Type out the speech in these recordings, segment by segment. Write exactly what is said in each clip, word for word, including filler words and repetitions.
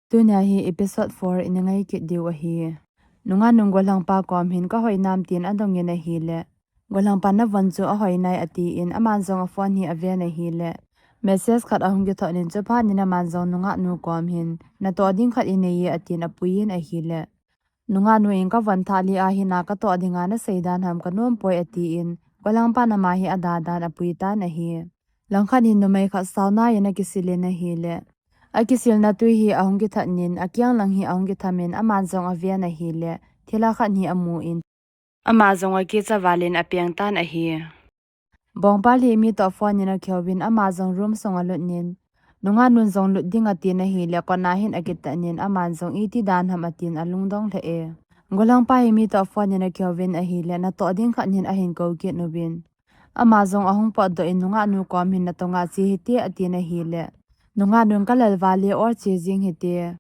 Tunia hi episode four ina ngai kit diu ahi. Nungah nun golhangpa kom hin ka hoi nam tin adongin ahile, golhangpa na von chu ahoi nai atin, aman jong a phone hi aven ahile, message khat ahung kithot in, chuphat in aman jong nungah nu kom hin, natoh ding khat inei e atin apuiyin ahile, nungah nu in ka von thah le ahi na katoh dinga nasei dan ham kanom poi atin, golhangpan ama hi ada dan apui tan ahi. Langkhat hin numei khat sauna in akisil in ahile, akisilna tui hi ahung kithat in, akiang lang hi ahung kitham in, aman jong aven ahile, thilha khat hi amun, ama jong akicha val in apeng tan ahi. Bongpal hi mi toh phone in akihouvin, ama jong room sunga alut in, nungah nun jong lut ding atin ahile, kotna hin akitah in, aman jong iti dan ham atin alungdong lheh e. Golhangpa hi mi toh phone in akihouvin ahile, natoh ding khat hin ahin kou kit uvin, ama jong ahung potdoh in, nungah nu kom hin natonga che hite atin ahile, nungah nun ka lel val le or che jing hite.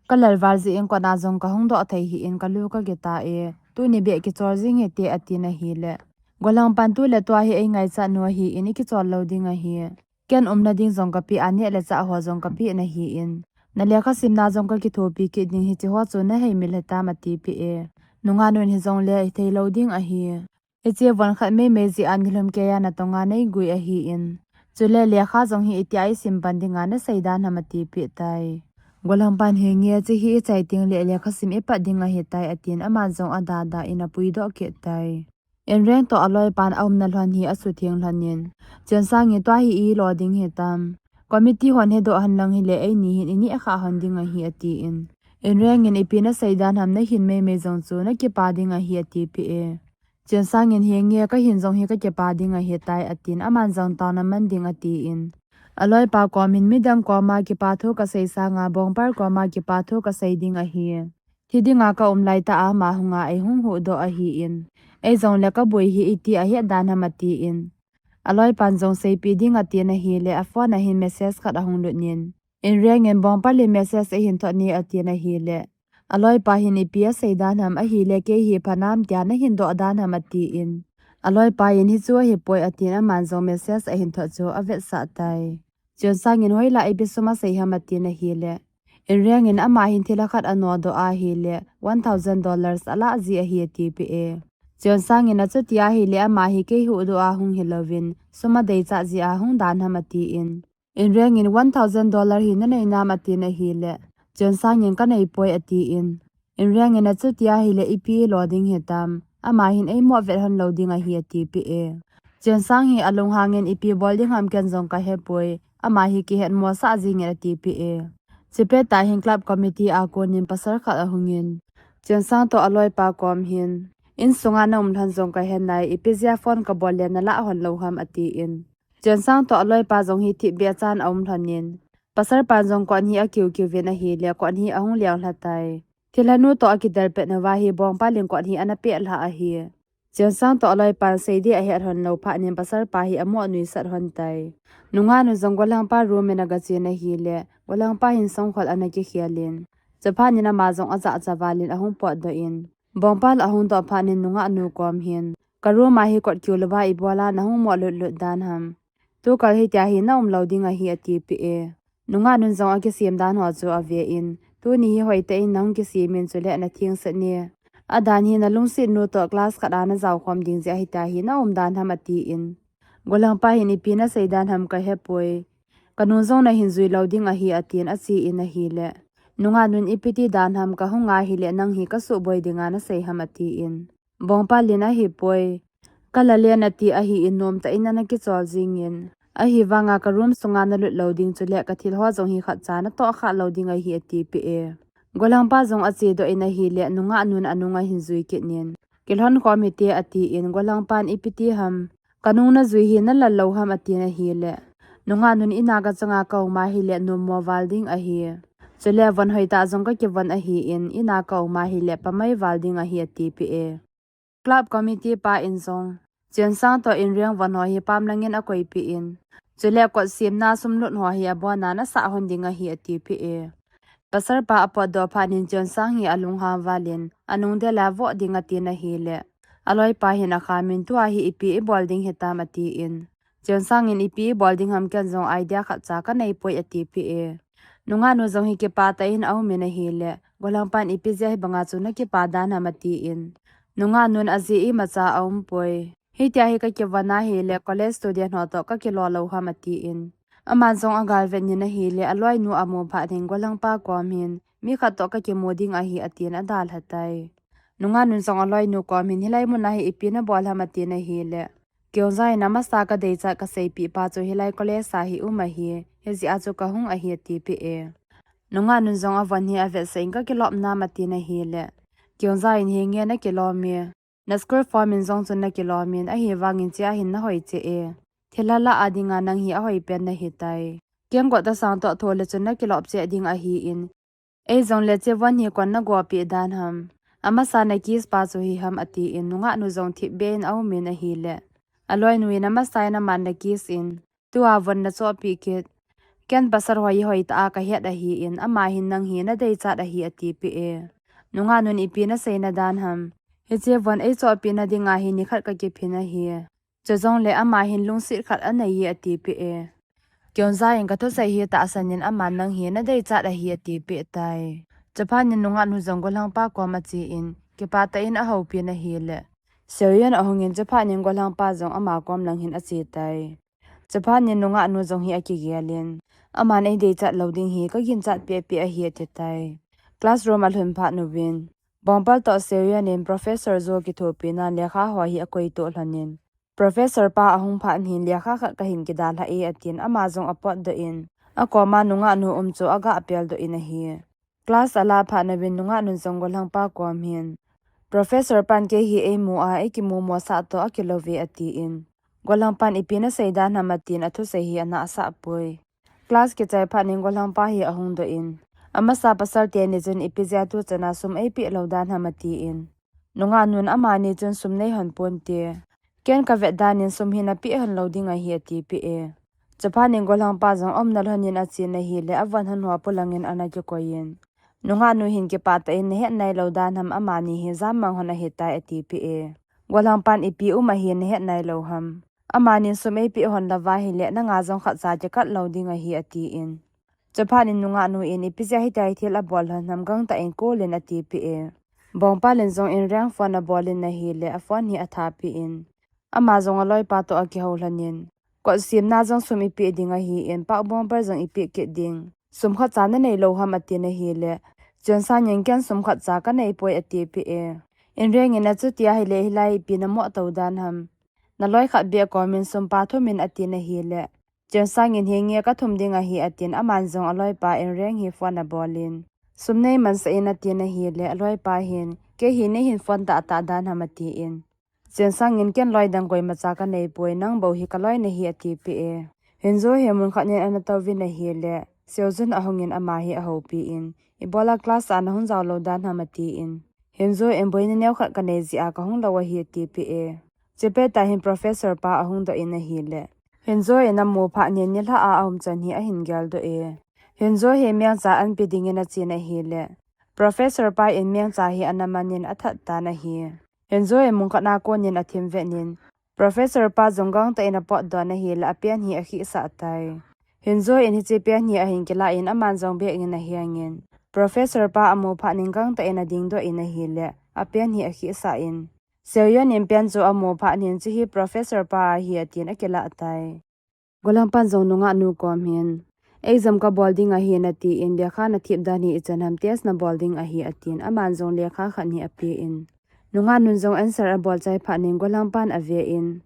Ka lel val jeh in kotna jong kahung doh thei hih in kalu kagita e. Tuni beh kichol jing hite atin ahile, golhangpan tu le tua hi eingaichat nu ahin, ikichol lou ding ahi. Ken umna ding jong kapeh a, neh le chah ho jong kapeh nahin, na lekha simna jong kakithopi kit ding, hiche ho chu nahei mil hitam atipeh e. Nungah nun hijongle hithei lou ding ahi. Hiche von khat meimei jeh a nilhum keiya natonga neigui ahin, chule lekha jong hi itia isim pan dinga nasei dan ham atipeh tai. Golhangpan, henge, hiche hi ichai teng le lekha sim ipat ding ahitai atin, aman jong ada da in apuidoh kit tai. Inreng toh aloipan aumna lhon hi asutheng lhon in, Chensang in, tua hi ilo ding hitam? Committee hon hedoh hen lang hile eini hin ineh khah hon ding ahi atin, Inreng in, ipi nasei dan ham, nahin meimei jong chu nakipa ding ahi atipeh e. Chensang in, henge, kahin jong hi kakipa ding ahitai atin, aman jong taona man ding atin, aloipa kom hin, midang koma kipa thu kasei sanga Bongpal koma kipa thu kasei ding ahi. Thi dinga kaum laitah a ama hunga eihung huhdoh ahin, eijongle kaboi hi iti ahet dan ham atin, aloipan jong seipeh ding atin ahile, a phone a hin message khat ahung lut in, Inreng in, Bongpal in message eihin thot e atin ahile, aloipa hin ipi asei dan ham, ahile kei hi phanam tia nahin doh dan ham atin, aloipa in, hichu ahipoi atin, aman jong message ahin thot chu avetsah tai. Chensang in, hoilah ipi sum asei ham atin ahile, Inreng in, ama hin thilha khat anodoh ahile one thousand dollars alah ji ahi atipeh e. Chensang in, achuti ahile ama hi kei huhdoh a hung hilouvin, sum adeichat jeh a hung dan ham atin, Inreng in, one thousand dollar hi nanei nam atin ahile, Chensang in, kanei poi atin, Inreng in, achuti ahile ipi ilo ding hitam? Ama hin eimo vet hon lou ding ahi atipeh e. Chensang hi alunghang in, ipi bol ding ham ken jong kahepoi, ama hi kihetmosah jing in atipeh e. Chupet tah hin club committee a kon in pasal khat ahung in, Chensang toh aloipa kom hin, insunga naum lhon jong kahe nai, ipi jeh a phone kabol le nalah hon lou ham atin, Chensang toh aloipa jong hi thipbeh chan aum lhon in, pasalpan jong kot hi akiu kiu vin ahile kot hi ahung leng lha tai. Thilhanu toh akidel pet uva hi Bongpal in kot hi ana pet lha ahi. Chensang toh aloipan sei ding ahet hon lou phat in pasalpa hi amo nuisat hon tai. Nungah nu jong golhangpa room in agachen ahile, golhangpa hin songkhol ana kikhel in, chuphat in ama jong ajahcha val in ahung potdoh in, Bongpal ahung doh phat in nungah nu kom hin, ka room a hi kot kiu louva ibola nahung mo lut lut dan ham? Tukal hitia hi naum lou ding ahi atipeh e. Nungah nun jong akisem dan ho chu ave in, tuni hi hoitah in nahung kisem in chule natheng set e. Adan hi nalungset nu toh class khat a najao khom ding jeh a hitia hi naum dan ham atin, golhangpa hin ipi nasei dan ham kahepoi, kanung jong nahin jui lou ding ahi atin achen ahile, nungah nun, ipi ti dan ham, kahung ahile nang hi kasuhboi dinga nasei ham atin, Bongpal in, ahipoi, kalal e nati ahin nomtah in ana kichol jing in, ahivanga ka room sunga nalut lou ding chule kathil ho jong hi khatcha natoh khah lou ding ahi atipeh e. Golhangpa jong achedoh in ahile nungah nun anung ahin jui kit in, kilhon khom hite atin, golhangpan, ipi ti ham, kanung najui hi nalal lou ham atin ahile, nungah nun, in a kachanga kaum ahile nommo val ding ahi. Chule von hoitah jong kakivon ahin, in a kaum ahile pamai val ding ahi atipeh e. Club committee pa in jong, Chensang toh Inreng von ho hi pam lang in akoipeh in, chule kot semna sum lut ho hi abona nasah hon ding ahi atipeh e. Pasalpa apotdoh phat in Chensang hi alunghang val in, anung del a voh ding atin ahile, aloipa hin akham in, tua hi ipi ibol ding hitam atin, Chensang in, ipi ibol ding ham, ken jong idea khatcha kanei poi atipeh e. Nungah nu jong hi kipah tah in aum in ahile, golhangpan ipi jeh a hibanga chu nakipa dan ham atin. Nungah nun ajeh imacha aumpoi. Hitia hi kakivon ahile, college student ho toh kakilou lou ham atin. Aman jong agal vet in ahile, aloinu amu phat in golhangpa kom hin, mi khat toh kakimu ding ahi atin adalha tai. Nungah nun jong aloinu kom hin, hilai mun a hi ipi nabol ham atin ahile, Kyonza in amasa kadeichat kaseipeh pa chu hilai college a hi um ahi, hijeh a chu kahung ahi atipeh e. Nungah nun jong avon hi avetsah in kakilom nam atin ahile, Kyonza in henge nakilom e. Na school form in jong chun nakilom in, ahivangin chea hin nahoi cheh e. Thilha lah a dinga nang hi ahoi pen nahitai. Kengkoh tahsang toh thole chun nakilop cheh ding ahin. Eijongle chevon hi kon nagopeh dan ham. Amasa nakiss pa chu hi ham atin, nungah nu jong thipbeh in aum in ahile, aloinu in amasa in aman nakiss in, tua von nachohpeh kit. Ken pasal ho hi hoitah a kahet ahin, ama hin nang hi nadeichat ahi atipeh e. Nungah nun ipi naseina dan ham. Hiche von eichohpeh na dinga hi nikhat kakiphin ahi. Chujongle ama hin lungset khat anei e atipeh e. Kyonza in kathusei hi tahsan in aman nang hi nadeichat ahi atipeh tai. Chuphat in nungah nu jong golhangpa kom achen, kipah tah in ahoupi in ahile, Seoyun ahung in chuphat in golhangpa jong ama kom lang hin ache tai. Chuphat in nungah nu jong hi akigel in, aman eideichat lou ding hi kaginchat pehpeh ahi ati tai. Classroom alhun phat uvin, Bongpal toh Seoyun in Professor Jo kithopina lekha ho hi akoitoh lhon in, Professor pa ahung phat in hin lekha khat kahin kidalhah e atin ama jong apotdoh in, akoma nungah nu um chu agah peldoh in ahi. Class alah phat uvin nungah nun jong golhangpa kom hin, Professor pan kei hi eimu a eikimu mosah toh akilou ve atin, golhangpan ipi nasei dan ham atin athusei hi anahsah poi. Class kichai phat in golhangpa hi ahung doh in, amasa pasal teni chun ipi jeh a tuchan a sum eipeh lou dan ham atin, nungah nun amani chun sum neihon ponte. Ken kavet dan in sum hi napeh hon lou ding ahi atipeh e. Chuphat in golhangpa jong umna lhon in achen ahile, avon hon ho polang in ana kikoi in, nungah nu hin kipah tah in nahet nailou dan ham, amani hi jammang hon ahitai atipeh e. Golhangpan ipi um ahi nahet nailou ham. Amanin sum eipeh hon louva ahile, nanga jong khatcha kikat lou ding ahi atin. Chuphat in nungah nu in ipi jeh a hitia hi thil abol lhon ham gangtah in call in atipeh e. Bongpal in jong Inreng phone abol in ahile, aphone hi athapeh in, ama jong aloipa toh akihou lhon in, kot semna jong sum ipeh ding ahin, Park Bongpal jong ipeh kit ding. Sum khatcha nanei lou ham atin ahile, Chensang in ken sum khatcha kanei poi atipeh e. Inreng in achuti ahile, hilai ipi namoh tou dan ham. Naloi khat beh kom in sum pa thum in atin ahile, Chensang in henge kathum ding ahi atin, aman jong aloipa Inreng hi phone abol in, sum neimansah in atin ahile, aloipa hin, kei hi neihin phone tah tah dan ham atin, Chensang in ken loi dang koimacha kanei poi, nang bou hi kaloi nahi atipeh e. Hinjo hi mun khat in ana touvin ahile, Seojun ahung in ama hi ahoupi in, ibola class a nahung jao lou dan ham atin, Hinjo in boina neo khat kanei jeh a kahung lou ahi atipeh e. Chupet tah hin Professor pa ahung doh in ahile, Hinjo in amu phat in nilhah a aum chan hi ahin geldoh e. Hinjo hi mengcha anpe ding in achen ahile, Professor pa in mengcha hi ana man in athat tan ahi. Hinjo in mun khat a kon in athim vet in, Professor pa jong gangtah in apotdoh in ahile, apen hi akhihsah tai. Hinjo in hiche pen hi ahin kilah in aman jong bek in aheng in, Professor pa amu phat in gangtah in adingdoh in ahile, apen hi akhihsah in, Seoyun in pen chu amu phat in, chu hi Professor pa ahi atin akilah tai. Golhangpan jong nungah nu kom hin, exam kabol ding ahi natin, lekha nathip dan hi ichan ham, test nabol ding ahi atin, aman jong lekha khat hi apen, nungah nun jong answer abol chai phat in golhangpan ave in,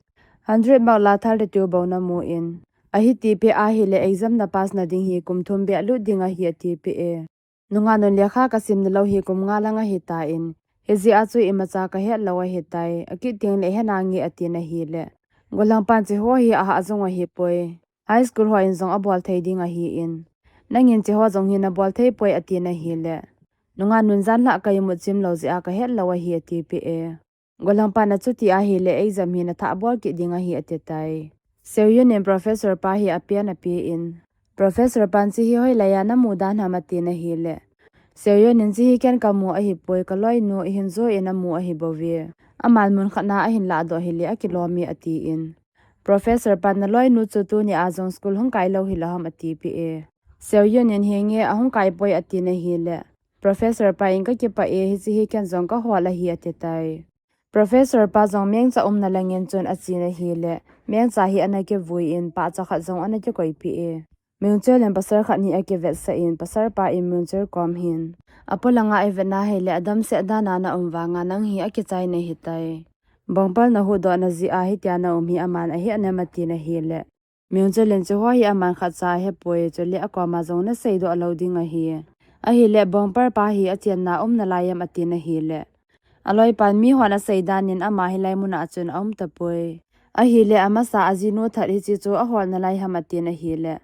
hundred mark la thirty two bou namu in, ahi tipeh ahile exam napass nading hi kum thum beh lut ding ahi atipeh e. Nungah nun lekha kasim nalou hi kum nga lang ahitan, hijeh a chu imacha kahet lou ahitai, akit tengle hena nge atin ahile, golhangpan cheho hi ahah jong ahipoi. High school hon jong abol thei ding ahin, nangin cheho jong hi nabol thei poi atin ahile, nungah nun janlhah ka imut chim lou jeh a kahet lou ahi atipeh e. Golhangpan achuti ahile exam hi nathah bol kit ding ahi atitai. Seoyun in Professor pa hi apen apen, Professor pan chu hi hoilai a namu dan ham atin ahile, Seoyun in chu hi ken kamu ahipoi, kaloinu Hinjo in amu ahibouve. Aman mun khat a ahin lahdoh hile akilom e atin, Professor pan naloinu chu tuni a jong school hung kai lou hilou ham atipeh e. Seo Yun in, "Hi nge ahung kai poi," atin ahile, Professor pa in, "Ka kipah e, hiche hi ken jong ka hol ahi," ati tai. Professor pa jong mengcha umna langin chun achen ahile, mengcha hi ana kivui in, pahcha khat jong ana kikoipeh e. Myung Chul in pasal khat hi akivetsah in, pasal pa in Myung Chul kom hin, "Apolanga ivet na hile adamsel dan a na um vanga nang hi akichai nahi tai. Bongpal na huhdoh na jeh a hitia na um hi aman ahe nem," atin ahile, Myung Chul in, "Chuho hi aman khatcha ahepoi, chule akoma jong na seidoh lou ding ahi. Ahile Bongpal pa hi achenna um nalai em?" atin ahile, aloipan, "Mihon asei dan in ama hilai mun a chun aum tapoi. Ahile amasa ajinu that hiche chu ahol nalai ham?" atin ahile,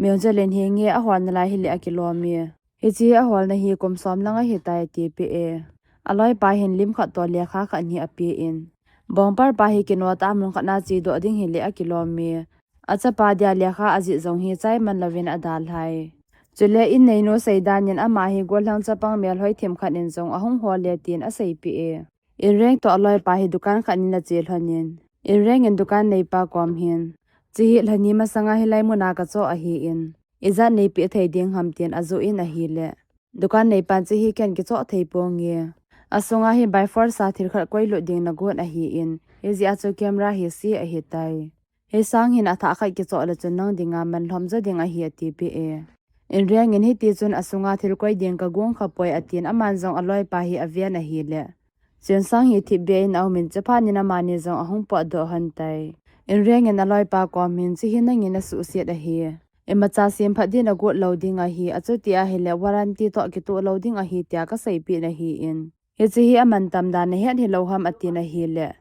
Myung Chul in, "Hi nge ahol nalai hile akilom e. Hiche aholna hi kum som lang ahitai," atipeh e. Aloipa hin lim khat toh lekha khat hi apen, "Bongpal pa hi kinoh tah a mun khat na chedoh ding hile akilom e. Achapa dia lekha ajih jong hi chaiman louvin adalhai. Chule in neinu sei dan in ama hi gollhang chapang melhoi themkhat in jong ahung hol e," tin aseipeh e. In Reng toh aloipa hi dukan khat in ache lhon in, In Reng in dukan neipa kom hin, "Chehi lhani masanga hilai mun a kachoh ahin, ijat neipeh thei ding ham?" tin ajoh in ahile, dukan neipan, "Chehi ken kichoh thei ponge. Asunga hi by force a thil khat koilut ding nagot ahin, hijeh a chu camera hi se ahitai. Hisang hin athah khat kichoh le chun nang dinga manlhom jo ding ahi," atipeh e. In Reng in, "Hiti chun asunga thil koi ding kagong khapoi," atin aman jong aloipa hi aven ahile, Chun Sang hi thipbeh in aumin, chuphat in amani jong ahung potdoh lhon tai. In Reng in aloipa kom hin, "Chehi nangin nasuhset ahi. Imacha semphat din agot lou ding ahi, achuti ahile warranty toh kitoh lou ding ahi tia kaseipeh nahin, hiche hi amantam dan nahet hilou ham?" atin ahile,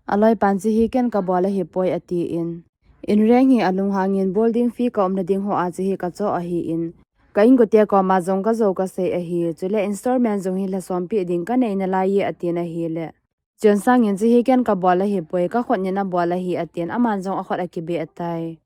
aloipan, "Chehi ken kabol ahipoi," atin, In Reng hi alunghangin, "Building fee kaumna ding hoa chehi kachoh ahin, ka inkote koma jong kajou kasei ahi, chule installment jong hi lha som peh ding kanei nalai e," atin ahile, Chun Sang in, "Chehi ken kabol ahipoi, kakhut in abol ahi," atin aman jong akhut akibeh tai.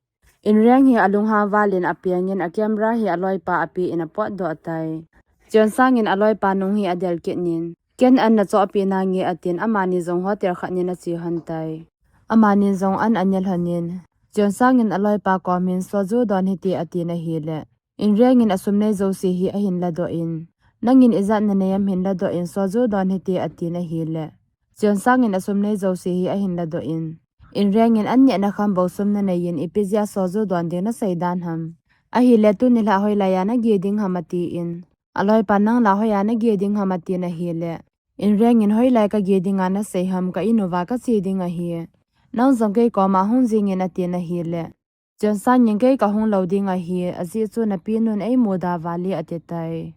In Reng hi alunghang valin apengin, acamera hi aloipa apen apotdoh tai. Chun Sang in aloipa nung hi adel kit in, "Ken an nachohpeh nange," atin amani jong hotel khat in ache lhon tai. Amani jong an ane lhon in, Chun Sang in aloipa kom hin, "Soju don hite," atin ahile, In Reng in, "Asum nei jouse hi ahin ladoh in, nangin ijat nanei em hin ladoh in, soju don hite," atin ahile, Chun Sang in asum nei jouse hi ahin ladoh in, In Reng in, "An nehna kham bou sum nanei in, ipi jeh a soju don ding nasei dan ham? Ahile tuni lha hoilai a nage ding ham?" atin, aloipan, "Nang la hoiya nage ding ham?" atin ahile, In Reng in, "Hoilai kage dinga nasei ham, ka in uva kache ding ahi. Nang jong kei koma hung jingin," atin ahile, Chun Sang in, "Kei kahung lou ding ahi, ajeh chu napinun eimuda val e," ati tai.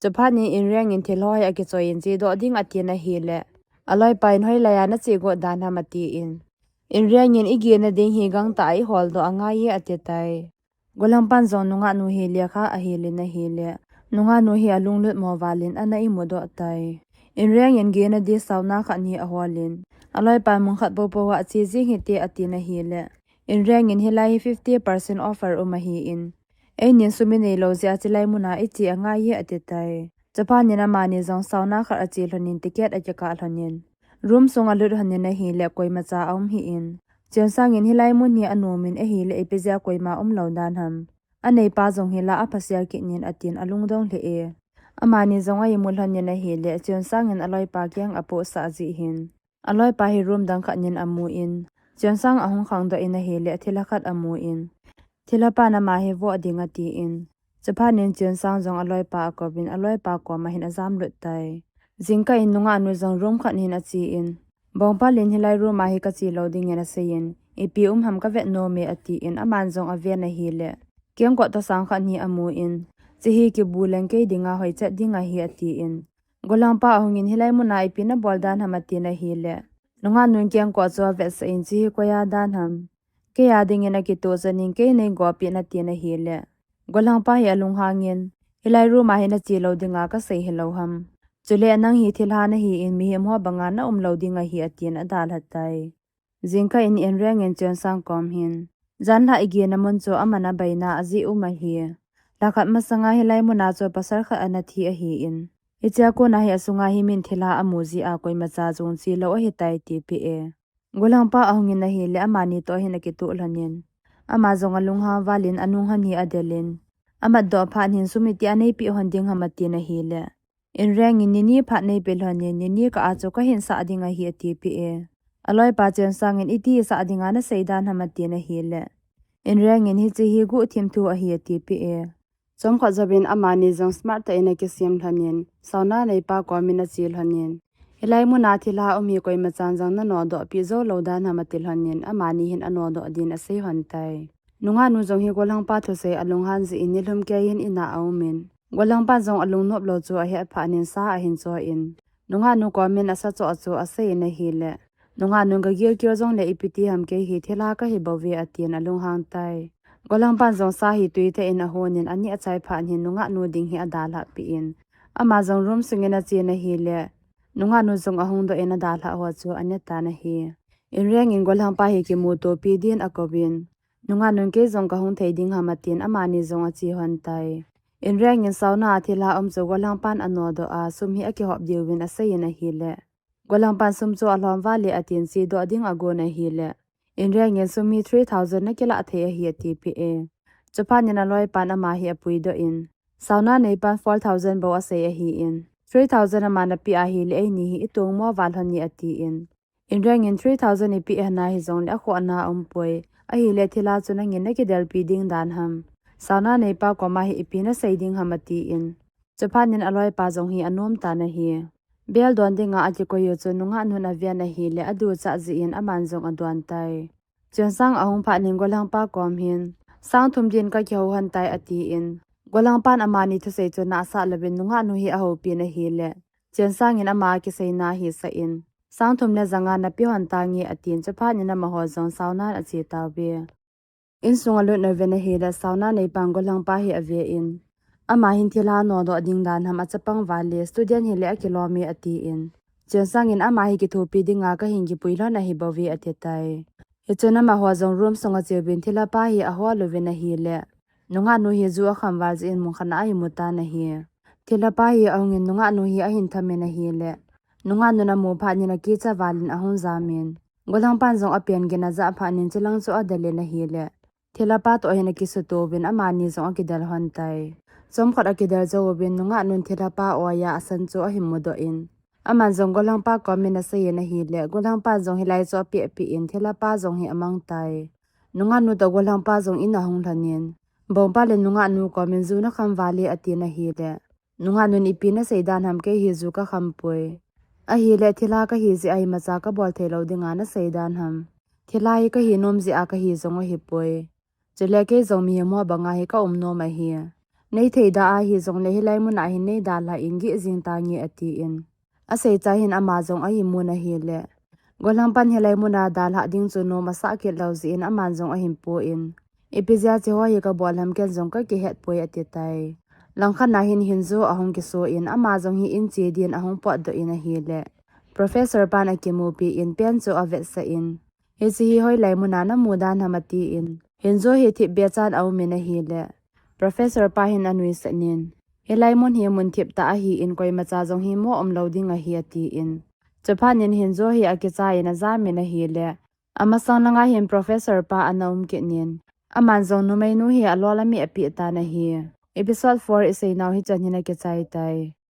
Chuphat in In Reng in thil ho hi akichoi in chedoh ding atin ahile, aloipa in, "Hoilai a nache got dan ham?" atin, In Reng in, "Igena ding hi gangtah a iholdoh angai e," ati tai. Golhangpan jong nungahnu hi lekha ahil in ahile, nungahnu hi alunglut mo valin ana imudoh tai. In Reng in gena di sauna khat hi ahol in, aloipan, "Mun khat poupou a che jing hite," atin ahile, In Reng in, "Hilai hi fifty percent offer um ahin, einin sum inei lou jeh a chulai muna iche angai e," ati tai. Chuphat in amani jong sauna khat ache lhon in ticket akikah lhon in, room sung alut lhon in ahile koimacha aum hih in, Chun Sang in, "Hilai mun hi anom in ahile ipi jeh a koima umlou dan ham? Aneipa jong hi la aphasel kit in," atin alungdong lheh e. Amani jong a imut lhon in ahile, Chun Sang in aloipa keng apohsah jeh hin, aloipa hi room dang khat in amun, Chun Sang ahung khangdoh in ahile, thilha khat amun, thilha pan ama hi voh ding atin, chuphat in Chun Sang jong aloipa akouvin, aloipa koma hin ajamlut tai. Jingkah in nungahnu jong room khat hin achen, Bongpal in hilai room a hi kache lou dingin aseiyin, ipi um ham kavet nom e atin, aman jong aven ahile, kengkoh tosang khat hi amun, chehi kibu leng kei dinga hoichet ding ahi atin, Golhangpa ahungin, "Hilai muna ipi nabol dan ham?" atin ahile, nungahnun kengkoh chu avetsah in, "Chehi koiya dan ham? Keiya dingin akitoh chanin kei neigopeh in," atin ahile, Golhangpa hi alunghangin, "Hilai room a hi nache lou dinga kasei hilou ham? Chule nang hi thilha nahin mihem ho banga naum lou ding ahi," atin adalha tai. Jingkah in Inreng in Chun Sang kom hin, "Janlhah igena mun chu aman abaina ajeh um ahi. Lhakhat masanga hilai muna chu pasal khat ana thi ahin, hichea kona hi asunga hi min thilha amu jeh a koimacha jong che lou ahitai," tipeh e. Golhangpa ahungin ahile amani toh hin akitoh lhonin, ama jong alunghang valin anung hon hi adelin, Amat doh phat hin sum iti a neipeh hon ding ham atin ahile. Inreng in nini phat neipeh lhon in nini kah a chu kahin sah ding ahi atipeh e. Aloipa Chensang in iti sah dinga nasei dan ham atin ahile. Inreng in hiche hi guhthim thu ahi atipeh e. Chomkhat jouvin amani jong smart tah in akisem lhon in, Saona neipa kom in ache lhon in. Hilai muna thilha um hi koimachan jong nanodoh peh jou lou dan ham ati lhon in, amani hin anodoh din asei lhon tai. Nungahnu jong hi golhangpa thusei alunghan jeh in nilhum kei hin in a aum in. Golhangpan jong alungnop lou chu ahet phat in sa ahin cho in. Nungahnu kom in asa choh chu asei in ahile. Nungahnu kagilkel jongle ipi ti ham kei hi thilha kahi bouve atin alunghang tai. Golhangpan jong sa hi tui tah in ahon in aneh achai phat hin nungahnu ding hi adalhah peh in. Ama jong room sung in ache in ahile. Nungahnu jong ahung doh in adalhah ho chu ane tan ahi. Inreng in golhangpa hi kimuto peh din akouvin. Nungahnun kei jong kahung thei ding ham atin amani jong ache lhon tai. Inreng in Saona a thilha um chu golhangpan anodoh a sum hi akihop diuvin asei in ahile. Golhangpan sum chu alhom val e atin chedoh ding agon ahile. Inreng in sum hi three thousand nakilah thei ahi atipeh e. Chuphat in aloipan ama hi apuidoh in. Saona neipan four thousand bou asei ahin. Three thousand aman apeh ahile eini hi itongmo val lhon e atin. Inreng in three thousand ipeh hena hijongle akhohna aumpoi. Ahile thilha chu nangin nakidelpi ding dan ham. Saona neipa koma hi ipi nasei ding ham atin. Chuphat in aloipa jong hi anom tan ahi. Bel don dinga akikoi u chu nungahnun aven ahile aduchah jeh in aman jong adon tai. Chensang ahung phat in golhangpa kom hin, sang thum din kakihou lhon tai atin. Golhangpan amani thusei chu nahsah louvin nungahnu hi ahoupi in ahile. Chensang in ama akiseina hi sah in. Sang thum le janga napeh lhon tange atin chuphat in amaho jong Saona in ache tauve. Insung alut uvin ahile Saona neipan golhangpa hi ave in. Ama hin thilha nodoh ding dan ham achapang val e student hile akilom e atin. Chensang in ama hi kithopi dinga kahin kipui lhon ahi bouve ati tai. Hichun amaho jong room sunga acheuvin thilhapa hi ahol uvin ahile. Nungahnu hi ju akham val jeh in mun khat a ahin mu tan ahi. Thilhapa hi ahung in nungahnu hi ahin tham in ahile. Nungahnun amu phat in akicha val in ahung jam in. Golhangpan jong apen gin ajah phat in chilang chu adel in ahile. Thilhapa toh hin akisuto uvin amani jong akidel lhon tai. Chomkhat akidel jou uvin nungahnun thilhapa oiya asan chu ahin mudoh in. Aman jong golhangpa kom in asei in ahile, golhangpan jong hilai chu apeh peh in thilhapa jong hi amang tai. Nungahnu toh golhangpa jong in ahung lhon in. Bongpa le nungahnu kom in ju nakham val e atin ahile. Nungahnun ipi nasei dan ham kei hi ju kakham poi. Ahile thilha kahi jeh a imacha kabol thei lou dinga nasei dan ham. Thilha hi kahi nom jeh a kahi jong ahipoi. Chule kei jong mihem ho banga hi kaum nom ahi. Nei thei da ahi jongle hilai muna hin nei dalhah in gih jing tange atin. Asei chai hin ama jong ahin mun ahile. Golhangpan hilai muna dalhah ding chu nom asah kit lou jeh in aman jong ahin pu in. Ipi jeh a hiche ho hi kabol ham ken jong kakihet poi ati tai. Langkhat na hin Hinjo ahung kiso in ama jong hi in che din ahung potdoh in ahile. Professor pan akimupi in pen chu avetsah in. Hiche hi hoilai muna namu dan ham atin. Hinjo hi thipbeh chan aum in ahile. Professor pa hin anuisat in. Hilai mun hi mun thip tah ahin koimacha jong hi mo um lou ding ahi atin. Chuphat in Hinjo hi akicha in ajam in ahile. Amasang langa hin professor pa ana um kit in. Aman jong numeinu hi alol ameh apeh tan ahi. Episode four isei nau hichan hin akichai tai.